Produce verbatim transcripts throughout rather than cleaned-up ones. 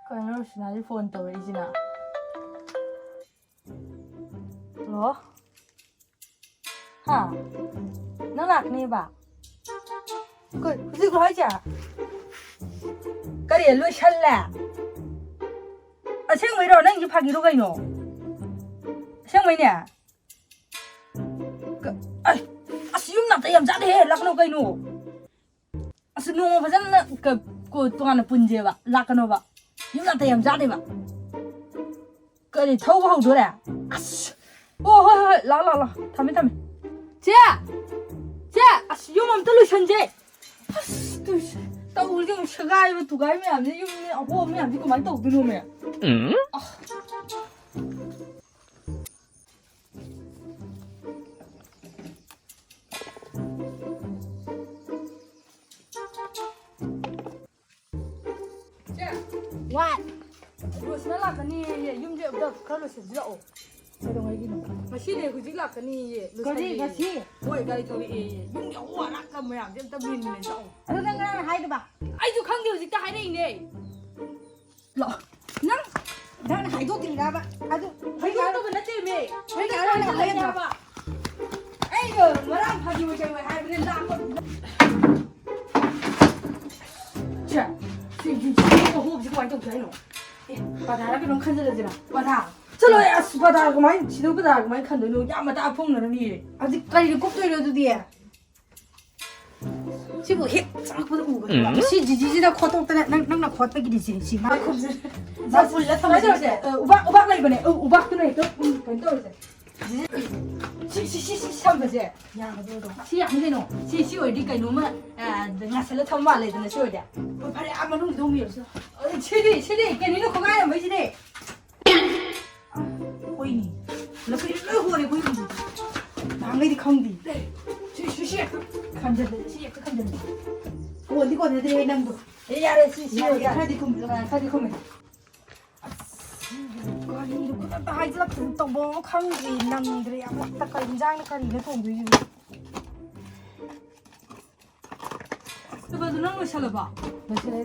ꯀꯩꯅꯣ ꯔꯣꯁꯤꯅꯥꯗꯤ phone ꯇꯧꯔꯛꯏꯁꯤꯅ? Hello? ꯍꯥ? ꯅꯪ ꯂꯥꯛꯀꯅꯦꯕ? ꯀꯩ, ꯍꯧꯖꯤꯛꯂꯣ ꯍꯥꯏꯁꯦ? ꯀꯔꯤ, ꯂꯣꯏꯁꯜꯂꯦ? ꯑꯁꯦꯡꯕꯩꯔꯣ? ꯅꯪꯒꯤ ꯐꯥꯒꯤꯔꯣ ꯀꯩꯅꯣ? ꯑꯁꯦꯡꯕꯩꯅꯦ? ꯀ-, ꯑꯩ, ꯑꯁ, ꯌꯨꯝ ꯅꯥꯇꯩ ꯌꯥꯝ ꯆꯥꯗꯦꯍꯦ, ꯂꯥꯛꯀꯅꯣ ꯀꯩꯅꯣ? ꯑꯁ, ꯅꯣꯡꯃ ꯐꯖꯅ ꯀ-, ꯀꯣ-, ꯇꯣꯉꯥꯟꯅ ꯄꯨꯟꯁꯦꯕ, ꯂꯥꯛꯀꯅꯣꯕ꯫ ꯌꯨꯝ ꯅꯥꯇꯩ ꯌꯥꯝ ꯆꯥꯗꯦꯕ꯫ ꯀꯔꯤ, ꯊꯧꯕ ꯍꯧꯗꯣꯔꯦ? ꯑꯁ, ꯑꯣ, ꯍꯣꯏ, ꯍꯣꯏ, ꯍꯣꯏ, ꯂꯥꯛꯑꯣ, ꯂꯥꯛꯑꯣ, ꯂꯥꯛꯑꯣ, ꯊꯝꯃꯦ, ꯊꯝꯃꯦ꯫ ꯆꯦ! ꯆꯦ! ꯑꯁ, ꯌꯨꯝ ꯑꯝꯇ ꯂꯣꯏꯁꯟꯁꯦ꯫ ꯑꯁ, ꯇꯨ-, ꯇꯧꯔꯤꯁꯦ ꯌꯦꯡꯉꯨ, ꯁꯦꯒꯥꯏꯕ ꯇꯨꯒꯥꯏ ꯃꯌꯥꯝꯁꯦ, ꯌꯨꯝ ꯑꯍꯣꯕ ꯃꯌꯥꯝꯁꯦ ꯀꯃꯥꯏꯅ ꯇꯧꯗꯣꯏꯅꯣꯃꯦ? ꯎꯝ? ꯑꯁ꯫ ꯆꯦ, What? ꯔꯣꯁꯅꯥ ꯂꯥꯛꯀꯅꯤꯌꯦ, ꯌꯨꯝꯁꯦ ꯑꯝꯇ ꯈꯔ ꯂꯣꯏꯁꯤꯟꯁꯤ ꯂꯥꯛꯑꯣ꯫ ꯀꯩꯗꯧꯉꯩꯒꯤꯅꯣ? ꯉꯁꯤꯅꯦ, ꯍꯧꯖꯤꯛ ꯂꯥꯛꯀꯅꯤꯌꯦ, ꯀꯔꯤ, ꯂꯣꯏꯁꯜꯂꯦ꯫ ꯉꯁꯤ? ꯍꯣꯏ, ꯒꯥꯔꯤ ꯊꯧꯔꯛꯑꯦ꯫ ꯌꯨꯝꯒꯤ ꯑꯋꯥ ꯑꯔꯥꯛꯀ ꯃꯌꯥꯝꯁꯦ ꯑꯝꯇ ꯃꯦꯟ ꯃꯦꯟ ꯂꯥꯛꯑꯣ꯫ ꯑꯗꯨ ꯅꯪ ꯉꯔꯥꯡ ꯍꯥꯏꯗꯕ? ꯑꯩꯁꯨ ꯈꯪꯗꯦ, ꯍꯧꯖꯤꯛꯇ ꯍꯥꯏꯔꯛꯏꯅꯦ꯫ ꯂꯥꯛꯑꯣ꯫ ꯅꯪ, ꯅꯪ ꯍꯥꯏꯗꯣꯛꯇ꯭ꯔꯤꯔꯕ? ꯑꯗꯨ ꯍꯥꯏꯗꯣꯛꯇꯕ ꯅꯠꯇꯦꯃꯦ꯫ ꯍꯣꯏ, ꯉꯔꯥꯡ ꯍꯥꯏꯗꯣꯛꯇꯕ ꯍꯥꯏꯗꯣꯛꯇꯕ ꯅꯠꯇꯦ ꯍꯥꯏꯕ꯫ ꯑꯩꯒ ꯉꯔꯥꯡ ꯐꯥꯒꯤ ꯑꯣꯏ ꯀꯩ ꯑꯣꯏ ꯍꯥꯏꯕꯅꯦ, ꯂꯥꯛꯄ꯫ ꯆꯦ, ꯁꯤ, ꯁꯤ, ꯁꯤ ꯑꯍꯣꯕꯁꯤ ꯀꯃꯥꯏꯅ ꯇꯧꯁꯦ ꯍꯥꯏꯅꯣ? ꯑꯦ, ꯄꯥꯗꯥꯔ ꯀꯩꯅꯣꯝ ꯈꯟꯖꯜꯂꯁꯤꯔꯥ? ꯄꯥꯗꯥ? ꯆꯠꯂꯣꯍꯦ, ꯑꯁ, ꯄꯥꯗꯥ ꯀꯃꯥꯏꯅ, ꯁꯤꯗ ꯄꯥꯗꯥ ꯀꯃꯥꯏꯅ ꯈꯟꯗꯣꯏꯅꯣ? ꯌꯥꯝ ꯃꯇꯥ ꯐꯣꯡꯅꯔꯅꯤꯌꯦ꯫ ꯍꯧꯖꯤꯛ ꯀꯔꯤꯗ ꯀꯨꯞꯇꯣꯏꯅꯣ ꯑꯗꯨꯗꯤ? ꯁꯤꯕꯨ ꯍꯦꯛ ꯆꯪꯉꯛꯄꯗ ꯎꯒꯗ꯭ꯔꯥ? ꯎꯝ꯫ ꯁꯤ ꯖꯤꯖꯤꯁꯤꯅ ꯈꯣꯠꯇꯣꯛꯇꯅ ꯅꯪ, ꯅꯪꯅ ꯈꯣꯠꯄꯒꯤꯗꯤ ꯁꯤ, ꯁꯤ ꯃꯥ ꯈꯨꯝꯁꯦ꯫ ꯖꯥ ꯄꯨꯜꯂ ꯊꯝꯃꯁꯦ꯫ ꯁꯨꯃꯥꯏꯅ ꯇꯧꯔꯁꯦ꯫ ꯑ, ꯎꯕꯥꯛ, ꯎꯕꯥꯛ ꯂꯩꯕꯅꯦ꯫ ꯑ, ꯎꯕꯥꯛꯇꯨꯅ ꯍꯦꯛꯇ, ꯎꯝ, ꯀꯩꯅꯣ ꯇꯧꯔꯁꯦ꯫ ꯖꯤꯖꯤ, ꯁꯤ, ꯁꯤ, ꯁꯤ, ꯁꯤ ꯊꯝꯕꯁꯦ꯫ ꯌꯥꯒꯗ꯭ꯔꯣ ꯑꯗꯣ? ꯁꯤ ꯌꯥꯅꯤ ꯀꯩꯅꯣ꯫ ꯁꯤ, ꯁꯤ ꯑꯣꯏꯔꯗꯤ ꯀꯩꯅꯣꯝꯃ, ꯑ, ꯉꯥꯁꯜꯂ ꯊꯝꯕ ꯃꯥꯜꯂꯦꯗꯅ ꯁꯤ ꯑꯣꯏꯔꯗꯤ꯫ ꯍꯣꯏ, ꯐꯔꯦ, ꯑꯥ ꯃꯅꯨꯡꯗ ꯑꯃꯨꯛ ꯌꯦꯡꯉꯨꯁꯤ꯫ ꯑ, ꯁꯤꯗꯤ, ꯁꯤꯗꯤ, ꯀꯩꯅꯣꯅ ꯈꯣꯡꯒꯥꯏꯔꯝꯕꯩꯁꯤꯗꯤ꯫ ꯍꯣꯏꯅꯦ꯫ ꯂꯐꯣꯏ ꯂꯣꯏ ꯍꯣꯔꯦ ꯑꯩꯈꯣꯏ ꯌꯨꯝꯁꯦ꯫ ꯅꯍꯥꯟꯈꯩꯗꯤ ꯈꯪꯗꯦ꯫ ꯁꯤ, ꯁꯤ, ꯁꯤ ꯍꯦꯛꯇ ꯈꯟꯖꯜꯂꯦ, ꯁꯤ ꯍꯦꯛꯇ ꯈꯟꯖꯜꯂꯦ꯫ ꯀꯣꯟꯗꯤ ꯀꯣꯟꯅꯗ꯭ꯔꯦ ꯅꯪꯗꯣ꯫ ꯑꯦ, ꯌꯥꯔꯦ, ꯁꯤ, ꯁꯤ ꯌꯥꯔꯦ, ꯑꯣꯏꯔꯦ꯫ ꯈꯔꯗꯤ ꯈꯨꯝꯃꯦ꯫ ꯑ, ꯈꯔꯗꯤ ꯈꯨꯝꯃꯦ꯫ ꯑꯁ, ꯁꯤꯒꯤ ꯀꯔꯤꯅꯣ ꯈꯨꯗꯛꯇ ꯍꯥꯏꯖꯤꯜꯂꯛꯇꯅ ꯇꯧꯕ ꯑꯃ ꯈꯪꯗ꯭ꯔꯦ, ꯅꯪꯗ꯭ꯔꯦ꯫ ꯑꯃꯠꯇ ꯀꯔꯤ ꯏꯟꯖꯥꯡꯅ ꯀꯔꯤꯅꯣ ꯊꯣꯡꯗꯣꯏꯁꯤꯕꯨ? ꯑꯁ, ꯕꯗꯨ ꯅꯪ ꯂꯣꯏꯁꯜꯂꯕꯣ? ꯃꯁꯤꯗ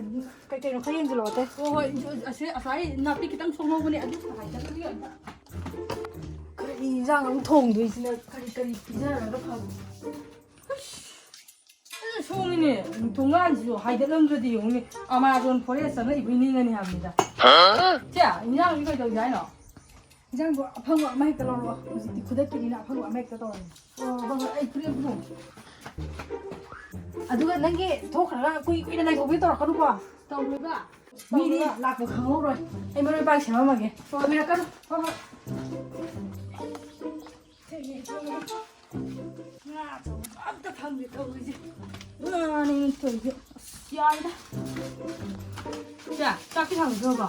ꯀꯩ ꯀꯩꯅꯣ ꯈꯔ ꯌꯦꯡꯁꯤꯜꯂꯣ ꯑꯇꯩ꯫ ꯍꯣꯏ, ꯍꯣꯏ, ꯑꯁꯤ ꯉꯁꯥꯏ ꯅꯥꯄꯤ ꯈꯤꯇꯪ ꯁꯣꯡꯍꯧꯕꯅꯦ, ꯑꯗꯨ ꯍꯥꯏꯗꯠꯂꯒ ꯑꯝꯇ꯫ ꯀꯔꯤ ꯏꯟꯖꯥꯡ ꯑꯃ ꯊꯣꯡꯗꯣꯏꯁꯤꯅ ꯀꯔꯤ ꯀꯔꯤ ꯄꯤꯖꯔꯒ ꯐꯕ? ꯑꯁ, ꯐꯖꯅ ꯁꯣꯡꯉꯤꯅꯦ꯫ ꯊꯣꯡꯒꯥꯟꯁꯤꯁꯨ ꯍꯥꯏꯗꯠꯂꯝꯗ꯭ꯔꯗꯤ ꯌꯦꯡꯉꯨꯅꯦ, ꯑꯃꯥꯖꯣꯟ ꯐꯣꯔꯦꯁ ꯆꯪꯉꯛꯏꯕꯣꯏ ꯅꯤꯡꯉꯅꯤ ꯍꯥꯏꯕꯅꯤꯗ꯫ ꯆꯦ, ꯏꯟꯖꯥꯡꯁꯤ ꯀꯩ ꯇꯧꯁꯦ ꯍꯥꯏꯅꯣ? ꯏꯟꯖꯥꯡꯗꯣ ꯑꯐꯪꯕ ꯑꯃ ꯍꯦꯛꯇ ꯂꯧꯔꯛꯑꯣ꯫ ꯍꯧꯖꯤꯛꯇꯤ ꯈꯨꯗꯛꯀꯤꯅꯤꯅ ꯑꯐꯪꯕ ꯑꯃ ꯍꯦꯛꯇ ꯇꯧꯔꯁꯤ꯫ ꯑꯣ, ꯍꯣꯏ, ꯍꯣꯏ, ꯑꯩ ꯐꯨꯔꯤꯠ ꯑꯝ ꯄꯨꯊꯣꯛ꯫ ꯑꯗꯨꯒ ꯅꯪꯒꯤ ꯊꯣꯛꯈ꯭ꯔꯒ ꯀꯨꯏ ꯀꯨꯏꯅ ꯂꯩꯊꯣꯛꯄꯤ ꯇꯧꯔꯛꯀꯅꯨꯀꯣ꯫ ꯇꯧꯔꯣꯏꯕ꯫ ꯃꯤꯗꯤ ꯂꯥꯛꯄ ꯈꯪꯍꯧꯔꯣꯏ꯫ ꯑꯩ ꯃꯔꯣꯏ ꯃꯄꯥꯡ ꯁꯦꯝꯃꯝꯃꯒꯦ꯫ ꯍꯣꯏ, ꯍꯣꯏ, ꯍꯣꯏ꯫ ꯉꯥ ꯑꯆꯧꯕ ꯑꯝꯇ ꯐꯪꯗꯦ ꯇꯧꯔꯤꯁꯦ꯫ ꯉꯥꯅꯦ ꯊꯣꯡꯁꯦ꯫ ꯑꯁ, ꯌꯥꯔꯦꯗ꯫ ꯆꯦ, ꯆꯥꯛꯇꯤ ꯊꯥꯡꯗ꯭ꯔꯕꯣ?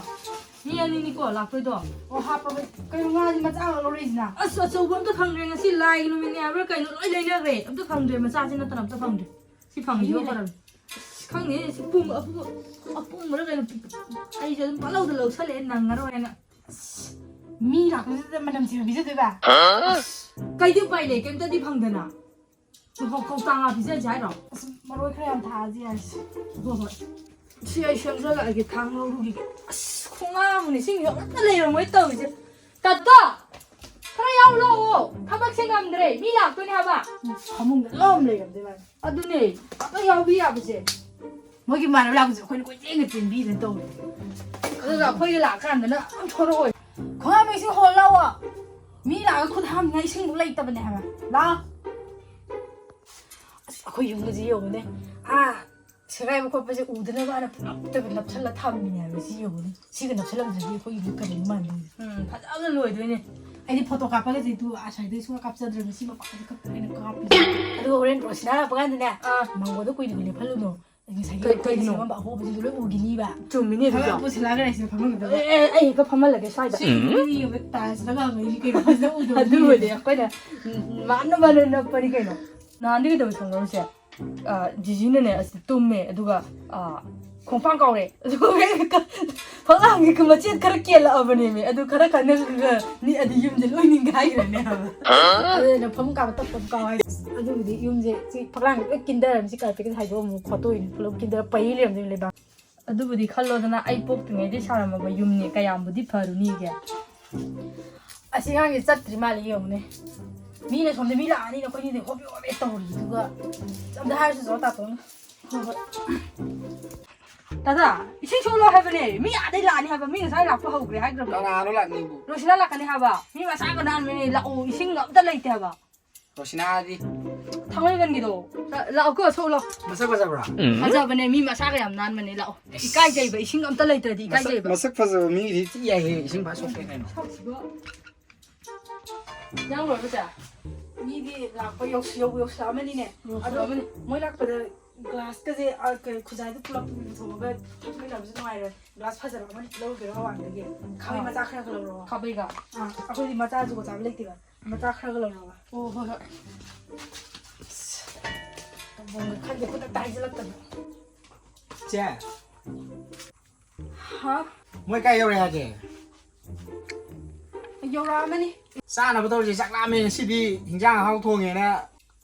ꯃꯤ ꯑꯅꯤꯅꯤꯀꯣ ꯂꯥꯛꯇꯣꯏꯗꯣ꯫ ꯑꯣ, ꯍꯥꯞꯄꯒ꯫ ꯀꯩꯅꯣ ꯉꯥꯁꯦ ꯃꯆꯥ ꯉꯥꯛ ꯂꯧꯔꯛꯏꯁꯤꯅ? ꯑꯁ, ꯑꯆꯧꯕ ꯑꯝꯇ ꯐꯪꯗ꯭ꯔꯦ꯫ ꯉꯁꯤ ꯂꯥꯏꯒꯤ ꯅꯨꯃꯤꯠꯅꯦ ꯍꯥꯏꯕ꯭ꯔꯥ ꯀꯩꯅꯣ ꯂꯣꯏ ꯂꯩꯅꯈ꯭ꯔꯦ꯫ ꯑꯝꯇ ꯐꯪꯗ꯭ꯔꯦ꯫ ꯃꯆꯥꯁꯤ ꯅꯠꯇꯅ ꯑꯝꯇ ꯐꯪꯗ꯭ꯔꯦ꯫ ꯁꯤ ꯐꯪꯉꯤꯁꯤꯕꯨ ꯀꯔꯝ-, ꯑꯁ, ꯈꯪꯗꯦ꯫ ꯁꯤ ꯄꯨꯡ ꯑꯄꯨ-, ꯑꯄꯨꯝꯕꯔ ꯀꯩꯅꯣ ꯄꯤ-, ꯑꯩꯁꯦ ꯑꯗꯨꯝ ꯄꯪꯂꯧꯗ ꯂꯧꯁꯜꯂꯛꯑꯦ ꯅꯪꯉꯔꯣꯏꯅ꯫ ꯑꯁ, ꯃꯤ ꯂꯥꯛꯄꯁꯤꯗ ꯃꯅꯝ ꯆꯦꯟꯕ ꯄꯤꯖꯗꯣꯏꯕ? ꯑꯁ, ꯀꯩꯗꯤ ꯎꯄꯥꯏ ꯂꯩ? ꯀꯩꯝꯇꯗꯤ ꯐꯪꯗꯅ꯫ ꯀꯧ-, ꯀꯧ-, ꯀꯧꯇꯥ ꯉꯥ ꯄꯤꯖꯁꯦ ꯍꯥꯏꯔꯣ? ꯑꯁ, ꯃꯔꯣꯏ ꯈꯔ ꯌꯥꯝ ꯊꯥꯛꯑꯁꯤ ꯌꯥꯔꯦ꯫ ꯍꯣꯏ, ꯍꯣꯏ꯫ ꯁꯤ ꯑꯩ ꯁꯦꯝꯖꯜꯂꯛꯑꯒꯦ, ꯊꯥꯡ ꯂꯧꯔꯨꯈꯤꯒꯦ꯫ ꯑꯁ, ꯈꯣꯡꯉꯥꯝ ꯑꯃꯅꯤ, ꯏꯁꯤꯡꯁꯨ ꯑꯃꯠꯇ ꯂꯩꯔꯝꯃꯣꯏ ꯇꯧꯔꯤꯁꯦ꯫ ꯇꯥꯇꯣ! ꯈꯔ ꯌꯥꯎ ꯂꯥꯛꯑꯣ꯫ ꯊꯕꯛꯁꯦ ꯉꯝꯗ꯭ꯔꯦ꯫ ꯃꯤ ꯂꯥꯛꯇꯣꯏꯅꯦ ꯍꯥꯏꯕ꯫ ꯐꯃꯨꯡꯗ ꯂꯣꯝ ꯂꯩꯔꯝꯗꯣꯏ ꯃꯥꯜꯂꯦ꯫ ꯑꯗꯨꯅꯦ꯫ ꯑꯝꯇ ꯌꯥꯎꯕꯤ ꯌꯥꯕꯁꯦ꯫ ꯃꯣꯏꯒꯤ ꯃꯥꯟꯅꯕ ꯂꯥꯛꯄꯁꯦ ꯑꯩꯈꯣꯏꯅ ꯀꯣꯏꯆꯦꯟꯒ ꯆꯦꯟꯕꯤꯗꯅ ꯇꯧꯔꯦ꯫ ꯑꯗꯨꯒ ꯑꯩꯈꯣꯏꯒ ꯂꯥꯛꯑꯀꯥꯟꯗꯅ ꯑꯝ ꯊꯣꯔꯛꯑꯣꯏ꯫ ꯈꯣꯡꯉꯥꯝ ꯏꯁꯤꯡ ꯍꯣꯜ ꯂꯥꯛꯑꯣ꯫ ꯃꯤ ꯂꯥꯛꯑꯒ ꯈꯨꯠ ꯍꯥꯝꯅꯤꯡꯉꯥꯏ ꯏꯁꯤꯡꯕꯨ ꯂꯩꯇꯕꯅꯦ ꯍꯥꯏꯕ꯫ ꯂꯥꯛꯑꯣ꯫ ꯑꯁ, ꯑꯩꯈꯣꯏ ꯌꯨꯝꯒꯁꯦ ꯌꯦꯡꯉꯨꯅꯦ꯫ ꯑꯥ, ꯁꯦꯒꯥꯏꯕ ꯈꯣꯠꯄꯁꯦ ꯎꯗꯅꯕꯅ ꯄꯨꯂꯞꯇꯒ ꯅꯞꯁꯜꯂ ꯊꯝꯃꯤꯅꯦ ꯍꯥꯏꯕ꯫ ꯁꯤ ꯌꯦꯡꯉꯨꯅꯦ꯫ ꯁꯤꯒ ꯅꯞꯁꯜꯂꯝꯗ꯭ꯔꯗꯤ ꯑꯩꯈꯣꯏ ꯌꯨꯝꯁꯦ ꯀꯔꯤꯅꯣ ꯃꯥꯟꯗꯣꯏꯁꯦ? ꯎꯝ, ꯐꯖꯅ ꯂꯣꯏꯗꯣꯏꯅꯦ꯫ ꯑꯩꯗꯤ ꯐꯣꯇꯣ ꯀꯥꯞꯄꯒꯁꯦ ꯇꯨ ꯑꯁ꯭ꯋꯥꯏꯗꯩ ꯁꯨꯡꯀꯥꯞ ꯀꯥꯞꯆꯗ꯭ꯔꯕꯅꯤ꯫ ꯁꯤ ꯃꯄꯥꯁꯦ ꯈꯛꯇ ꯑꯩꯅ ꯀꯥꯞꯄꯤꯁꯦ꯫ ꯑꯗꯨꯒ ꯍꯣꯔꯦꯟ ꯔꯣꯁꯤꯅꯥ ꯂꯥꯛꯄ ꯀꯥꯟꯗꯅꯦ, ꯑꯥ꯫ ꯃꯥꯡꯒꯣꯟꯗ ꯀꯨꯏꯅ ꯂꯦꯞꯍꯜꯂꯨꯅꯣ꯫ ꯉꯁꯥꯏꯒꯤ ꯀꯩ-, ꯑꯩꯈꯣꯏꯅ ꯀꯩꯒꯤꯅꯣ? ꯁꯦꯝꯃꯝꯕ ꯑꯍꯣꯕꯁꯤꯡꯗꯣ ꯂꯣꯏ ꯎꯈꯤꯅꯤꯕ꯫ ꯆꯨꯝꯃꯤꯅꯦ ꯑꯗꯨꯁꯨ꯫ ꯊꯕꯛ ꯄꯨꯁꯤꯜꯂꯛꯑꯒ ꯂꯩꯁꯤꯗ ꯐꯝꯃꯝꯒꯗꯕ꯫ ꯑꯦ, ꯑꯦ, ꯑꯩ ꯍꯦꯛꯇ ꯐꯝꯍꯜꯂꯒꯦ ꯁ꯭ꯋꯥꯏꯗ꯫ ꯁꯤ ꯃꯤ ꯌꯦꯡꯕ ꯇꯥꯏꯜꯁꯇꯒ ꯍꯪꯉꯛꯏꯅꯤ ꯀꯩꯅꯣ, ꯐꯖꯅ ꯎꯗꯕ ꯑꯗꯨꯕꯨꯗꯤ ꯃꯤꯅꯦ꯫ ꯑꯩꯈꯣꯏꯅ ꯃꯥꯟꯅ ꯃꯥꯟꯅ ꯅꯞꯄꯅꯤ ꯀꯩꯅꯣ꯫ ꯅꯍꯥꯟꯗꯤ ꯀꯩꯗꯧꯋꯤ ꯈꯪꯕ꯭ꯔꯣ ꯁꯦ? ꯑ, ꯖꯤꯖꯤꯅꯅꯦ ꯑꯁꯤꯗ ꯇꯨꯝꯃꯦ, ꯑꯗꯨꯒ, ꯑ, ꯈꯣꯡꯄꯥꯡ ꯀꯥꯎꯔꯦ꯫ ꯑꯗꯨꯒ ꯐꯛꯂꯥꯡꯒꯤ ꯃꯆꯦꯠ ꯈꯔ ꯀꯦꯜꯂꯛꯑꯕꯅꯦꯃꯤ꯫ ꯑꯗꯨ ꯈꯔ ꯈꯟꯅꯔꯒ ꯅꯤꯛꯑꯗꯤ ꯌꯨꯝꯁꯦ ꯂꯣꯏ ꯅꯤꯡꯒꯥꯏꯈ꯭ꯔꯅꯤ ꯍꯥꯏꯕ꯫ ꯑꯗꯨꯅ ꯐꯃꯨꯡ ꯀꯥꯕ ꯇꯞ ꯇꯞ ꯀꯥꯎ ꯍꯥꯏꯁꯦ꯫ ꯑꯗꯨꯕꯨꯗꯤ ꯌꯨꯝꯁꯦ ꯁꯤ ꯐꯛꯂꯥꯡꯁꯦ ꯂꯣꯏ ꯀꯤꯟꯊꯔꯝꯅꯤ꯫ ꯁꯤ ꯀꯥꯔꯄꯦꯠꯀꯁꯦ ꯍꯥꯏꯗꯣꯛꯑꯝꯃꯨ ꯈꯣꯠꯇꯣꯛꯏꯅꯤ꯫ ꯄꯨꯂꯞ ꯀꯤꯟꯊꯔ ꯄꯩ ꯂꯩꯔꯝꯗꯣꯏꯅꯤ ꯂꯩꯕꯥꯛ꯫ ꯑꯗꯨꯕꯨꯗꯤ ꯈꯜꯂꯣꯗꯅ, ꯑꯩ ꯄꯣꯛꯇ꯭ꯔꯤꯉꯩꯗꯩ ꯁꯥꯔꯝꯃꯕ ꯌꯨꯝꯅꯦ, ꯀꯌꯥꯝꯕꯨꯗꯤ ꯐꯔꯨꯅꯤꯒꯦ꯫ ꯑꯁꯤ ꯑꯉꯥꯡꯁꯦ ꯆꯠꯇ꯭ꯔꯤ ꯃꯥꯜꯂꯦ ꯌꯦꯡꯉꯨꯅꯦ꯫ ꯃꯤꯅ ꯁꯣꯝꯗ ꯃꯤ ꯂꯥꯛꯑꯅꯤꯅ ꯑꯩꯈꯣꯏꯅꯤꯗꯤ ꯍꯣꯕꯦ ꯍꯣꯕꯦ ꯇꯧꯔꯤ, ꯑꯗꯨꯒ ꯑꯝꯇ ꯍꯥꯏꯔꯁꯨ ꯆꯠꯂꯣ ꯇꯥꯇꯣꯟ꯫ ꯍꯣꯏ, ꯍꯣꯏ꯫ ꯇꯥꯇꯥ, ꯏꯁꯤꯡ ꯁꯣꯛꯂꯣ ꯍꯥꯏꯕꯅꯦ꯫ ꯃꯤ ꯑꯥꯗꯩ ꯂꯥꯛꯑꯅꯤ ꯍꯥꯏꯕ꯫ ꯃꯤ ꯉꯁꯥꯏ ꯂꯥꯛꯄ ꯍꯧꯈ꯭ꯔꯦ ꯍꯥꯏꯈ꯭ꯔꯕꯅꯦ꯫ ꯀꯅꯥꯅꯣ ꯂꯥꯛꯅꯤꯡꯕꯨ? ꯔꯣꯁꯤꯅꯥ ꯂꯥꯛꯀꯅꯤ ꯍꯥꯏꯕ꯫ ꯃꯤ ꯃꯁꯥꯒ ꯅꯥꯟꯕꯅꯦ꯫ ꯂꯥꯛꯑꯣ, ꯏꯁꯤꯡ ꯑꯝꯇ ꯂꯩꯇꯦ ꯍꯥꯏꯕ꯫ ꯔꯣꯁꯤꯅꯥꯗꯤ? ꯊꯥꯡꯃꯩꯕꯟꯒꯤꯗꯣ꯫ ꯂꯥꯛꯑꯣ ꯀꯣ, ꯁꯣꯛꯂꯣ꯫ ꯃꯁꯛ ꯐꯖꯕ꯭ꯔꯥ? ꯐꯖꯕꯅꯦ, ꯃꯤ ꯃꯁꯥꯒ ꯌꯥꯝ ꯅꯥꯟꯕꯅꯦ꯫ ꯂꯥꯛꯑꯣ꯫ ꯏꯀꯥꯏꯖꯩꯕ, ꯏꯁꯤꯡ ꯑꯝꯇ ꯂꯩꯇ꯭ꯔꯗꯤ ꯃꯁꯛ, ꯏꯀꯥꯏꯖꯩꯕ꯫ ꯃꯁꯛ ꯐꯖꯕ ꯃꯤꯗꯤ ꯊꯤ ꯌꯥꯏꯍꯦ, ꯏꯁꯤꯡ ꯐꯥ ꯁꯣꯛꯀꯦ ꯀꯩꯅꯣ꯫ ꯁꯛꯁꯤꯒ꯫ ꯅꯪ ꯂꯣꯏꯔꯕ ꯆꯦ? ꯃꯤꯗꯤ ꯂꯥꯛꯄ ꯌꯧꯁꯤ-, ꯌꯧꯕ ꯌꯧꯁꯤꯜꯂꯛꯑꯃꯅꯤꯅꯦ꯫ ꯌꯧꯁꯤꯜꯂꯛꯑꯃꯅꯤ꯫ ꯑꯗꯣ ꯃꯣꯏ ꯂꯥꯛꯄꯗ ꯒ꯭ꯂꯥꯁꯀꯁꯦ, ꯑ, ꯀ-, ꯈꯨꯖꯥꯏꯗ ꯄꯨꯂꯞ ꯄꯨꯊꯣꯛꯑꯒ ꯊꯛꯃꯤꯟꯅꯕꯁꯨ ꯅꯨꯡꯉꯥꯏꯔꯣꯏ꯫ ꯒ꯭ꯂꯥꯁ ꯐꯖꯕ ꯑꯃ ꯂꯧꯗꯣꯏꯔꯣ ꯑꯋꯥꯡꯗꯒꯤ? ꯈꯥꯕꯩ ꯑꯥ꯫ ꯃꯆꯥ ꯈꯔꯒ ꯂꯧꯔꯣ꯫ ꯈꯥꯕꯩꯒ? ꯑꯥ, ꯑꯩꯈꯣꯏꯗꯤ ꯃꯆꯥꯁꯨ ꯆꯥꯕ ꯂꯩꯇꯦꯕ꯫ ꯃꯆꯥ ꯈꯔꯒ ꯂꯧꯔꯣ꯫ ꯑꯣ, ꯍꯣꯏ, ꯍꯣꯏ꯫ ꯇꯧꯐꯝꯒ ꯈꯪꯗꯦ, ꯈꯨꯗꯛꯇ ꯍꯥꯏꯖꯤꯜꯂꯛꯇꯅ꯫ ꯆꯦ꯫ ꯍꯥ? ꯃꯣꯏ ꯀꯥꯏ ꯌꯧꯔꯦ ꯍꯥꯏꯒꯦ? ꯌꯧꯔꯛꯑꯃꯅꯤ꯫ ꯆꯥꯅꯕ ꯇꯧꯔꯁꯦ, ꯆꯥꯛ ꯂꯥꯝꯃꯦ ꯉꯁꯤꯗꯤ꯫ ꯍꯤꯟꯖꯥꯡ ꯑꯍꯥꯎ ꯊꯣꯡꯉꯦꯅ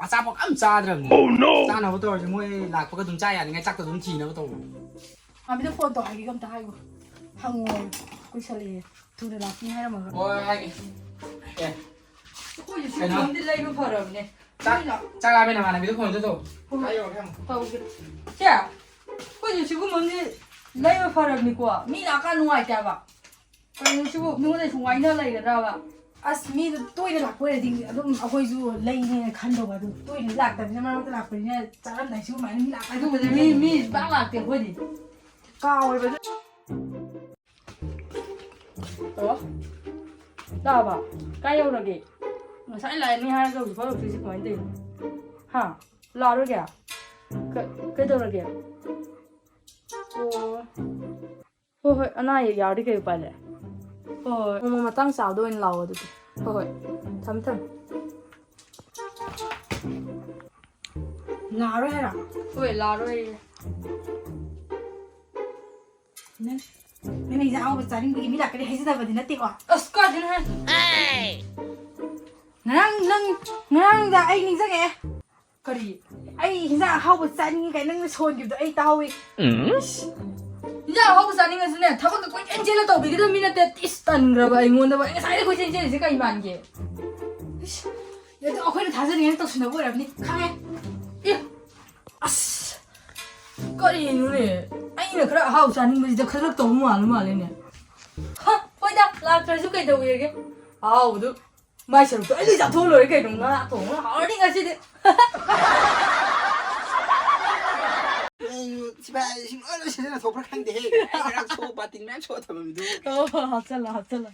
ꯑꯆꯥꯄꯣꯠ ꯑꯝ ꯆꯥꯗ꯭ꯔꯕꯅꯤ꯫ Oh, no! ꯆꯥꯅꯕ ꯇꯧꯔꯁꯦ, ꯃꯣꯏ ꯂꯥꯛꯄꯒ ꯑꯗꯨꯝ ꯆꯥ ꯌꯥꯅꯤꯡꯉꯥꯏ ꯆꯥꯛꯇꯣ ꯑꯗꯨꯝ ꯊꯤꯅꯕ ꯇꯧꯔꯣ꯫ ꯑꯃꯤꯗ ꯐꯣꯟ ꯇꯧ ꯍꯥꯏꯒꯦ, ꯑꯝꯇ ꯍꯥꯏꯒꯣ꯫ ꯍꯪꯉꯣ꯫ ꯀꯨꯏꯁꯜꯂꯛꯑꯦ꯫ ꯊꯨꯅ ꯂꯥꯛꯄꯤꯌꯨ ꯍꯥꯏꯔꯝꯃꯒ꯫ ꯍꯣꯏ, ꯍꯥꯏꯒꯦ꯫ ꯑꯦ꯫ ꯑꯩꯈꯣꯏꯁꯨ ꯀꯩꯅꯣ? ꯁꯤꯒꯨꯝꯕ ꯑꯝꯗꯤ ꯂꯩꯕ ꯐꯔꯕꯅꯦ꯫ ꯆꯥꯛ, ꯃꯣꯏ ꯂꯥꯛ- ꯆꯥꯛ ꯂꯥꯝꯃꯦ ꯅꯃꯥꯟꯅꯕꯤꯗꯣ ꯐꯣꯟ ꯑꯝꯇ ꯇꯧ꯫ ꯍꯣꯏ꯫ ꯀꯥꯏ ꯌꯧꯔꯒꯦ ꯍꯪꯉꯣ꯫ ꯇꯧꯒꯦ꯫ ꯆꯦ, ꯑꯩꯈꯣꯏꯁꯨ ꯁꯤꯒꯨꯝꯕ ꯑꯝꯗꯤ ꯂꯩꯕ ꯐꯔꯕꯅꯤꯀꯣ꯫ ꯃꯤ ꯂꯥꯛꯑꯀꯥꯟ ꯅꯨꯡꯉꯥꯏꯇꯦ ꯍꯥꯏꯕ꯫ ꯀꯩꯅꯣ ꯁꯤꯕꯨ ꯃꯤꯉꯣꯟꯗ ꯁꯨꯝ ꯋꯥꯏꯅ ꯂꯩꯒꯗ꯭ꯔꯕ? ꯑꯁ, ꯃꯤꯗꯣ ꯇꯣꯏꯅ ꯂꯥꯛꯄ ꯑꯣꯏꯔꯗꯤ ꯑꯗꯨꯝ ꯑꯩꯈꯣꯏꯁꯨ ꯂꯩꯅꯦꯅ ꯈꯟꯗꯧꯕ꯫ ꯑꯗꯨ ꯇꯣꯏꯅ ꯂꯥꯛꯇꯕꯅꯤꯅ, ꯃꯔꯛ ꯃꯔꯛꯇ ꯂꯥꯛꯄꯅꯤꯅ ꯆꯥꯔꯝꯗꯥꯏ ꯁꯤꯒꯨꯝꯕ ꯃꯤ ꯂꯥꯛ-, ꯑꯗꯨꯕꯨꯗꯤ ꯃꯤ, ꯃꯤ ꯄꯥꯛ ꯂꯥꯛꯇꯦ ꯑꯩꯈꯣꯏꯗꯤ꯫ ꯀꯥꯎꯋꯦꯕ ꯑꯗꯨ꯫ ꯑꯣ? ꯂꯥꯛꯑꯕ? ꯀꯥꯏ ꯌꯧꯔꯒꯦ? ꯉꯁꯥꯏ ꯂꯥꯛꯑꯅꯤ ꯍꯥꯏꯔꯒ ꯍꯧꯖꯤꯛ ꯐꯥꯎ ꯌꯧꯗ꯭ꯔꯤꯁꯦ ꯀꯃꯥꯏꯅ ꯇꯧꯔꯤꯅꯣ? ꯍꯥ? ꯂꯥꯛꯑꯔꯣꯏꯒꯦ? ꯀ-, ꯀꯩꯗꯧꯔꯒꯦ? ꯑꯣ꯫ ꯍꯣꯏ, ꯍꯣꯏ, ꯑꯅꯥ ꯑꯌꯦꯛ ꯌꯥꯎꯔꯗꯤ ꯀꯩ ꯎꯄꯥꯏ ꯂꯩ? ꯍꯣꯏ, ꯍꯣꯏ, ꯅꯣꯡꯃ ꯃꯇꯥꯡ ꯆꯥꯕꯗ ꯑꯣꯏꯅ ꯂꯥꯛꯑꯣ ꯑꯗꯨꯗꯤ꯫ ꯍꯣꯏ, ꯍꯣꯏ, ꯊꯝꯃꯦ, ꯊꯝꯃꯦ꯫ ꯂꯥꯛꯑꯔꯣꯏ ꯍꯥꯏꯔꯣ? ꯍꯣꯏ, ꯂꯥꯛꯑꯔꯣꯏꯌꯦ꯫ ꯅꯪ, ꯅꯪ ꯏꯟꯖꯥꯡ ꯑꯍꯥꯎꯕ ꯆꯥꯅꯤꯡꯕꯒꯤ ꯃꯤ ꯂꯥꯛꯀꯅꯤ ꯍꯥꯏꯖꯗꯕꯗꯤ ꯅꯠꯇꯦꯀꯣ? ꯑꯁ, ꯀꯥꯏꯗꯩꯅꯣꯍꯦ? ꯉꯔꯥꯡ ꯅꯪ, ꯉꯔꯥꯡꯗ ꯑꯩ ꯅꯤꯡꯁꯤꯡꯉꯛꯑꯦ꯫ ꯀꯔꯤ? ꯑꯩ ꯏꯟꯖꯥꯡ ꯑꯍꯥꯎꯕ ꯆꯥꯅꯤꯡꯉꯤ ꯀꯥꯏꯅ ꯅꯪꯅ ꯁꯣꯟꯈꯤꯕꯗꯣ ꯑꯩ ꯇꯥꯍꯧꯋꯤ꯫ ꯏꯁ, ꯏꯟꯖꯥꯡ ꯑꯍꯥꯎꯕ ꯆꯥꯅꯤꯡꯉꯁꯨꯅꯦ, ꯊꯕꯛꯇ ꯀꯣꯏꯆꯦꯟ ꯆꯦꯜꯂ ꯇꯧꯕꯤꯒꯗꯕ ꯃꯤ ꯅꯠꯇꯦ꯫ ꯏꯁ, ꯇꯟꯈ꯭ꯔꯕ ꯑꯩꯉꯣꯟꯗꯕꯨ꯫ ꯑꯩ ꯉꯁꯥꯏꯗꯩ ꯀꯣꯏꯆꯦꯟ ꯆꯦꯜꯂꯤꯁꯦ ꯀꯩ ꯃꯥꯟꯒꯦ? ꯏꯁ, ꯑꯗꯨ ꯑꯩꯈꯣꯏꯅ ꯊꯥꯖꯅꯤꯡꯉꯥꯏ ꯇꯧꯁꯤꯟꯅꯕ ꯑꯣꯏꯔꯝꯅꯤ, ꯈꯪꯉꯦ꯫ ꯑꯦ, ꯑꯁ, ꯀꯔꯤꯅꯣꯅꯦ? ꯑꯩꯅ ꯈꯔ ꯑꯍꯥꯎ ꯆꯥꯅꯤꯡꯕꯁꯤꯗ ꯈꯔ ꯇꯧꯕ ꯃꯥꯜꯂ ꯃꯥꯜꯂꯦꯅꯦ꯫ ꯍ, ꯍꯣꯏꯗ, ꯂꯥꯛꯇ꯭ꯔꯁꯨ ꯀꯩꯗꯧꯋꯦꯒꯦ? ꯑꯍꯥꯎꯕꯗꯨ ꯃꯥꯏ ꯁꯔꯨꯛꯇꯣ ꯑꯩ ꯂꯣꯏ ꯆꯥꯊꯣꯛꯑ ꯂꯣꯏꯔꯦ ꯀꯩꯅꯣ꯫ ꯉꯥ ꯊꯣꯡꯕ ꯍꯥꯎꯔꯅꯤ ꯉꯁꯤꯗꯤ꯫ ꯁꯤꯐꯥꯏꯁꯤꯡ ꯂꯣꯏ ꯂꯣꯏ ꯁꯤꯖꯤꯟꯅ ꯊꯣꯛꯄ꯭ꯔꯥ ꯈꯪꯗꯦꯍꯦ꯫ ꯑꯩ ꯉꯔꯥꯡ ꯁꯣ ꯕꯥꯇꯤꯟ ꯃꯌꯥꯝ ꯁꯣ ꯊꯝꯃꯝꯃꯤꯗꯨ꯫ ꯑꯣ, ꯍꯥꯞꯆꯜꯂꯣ, ꯍꯥꯞꯆꯜꯂꯣ꯫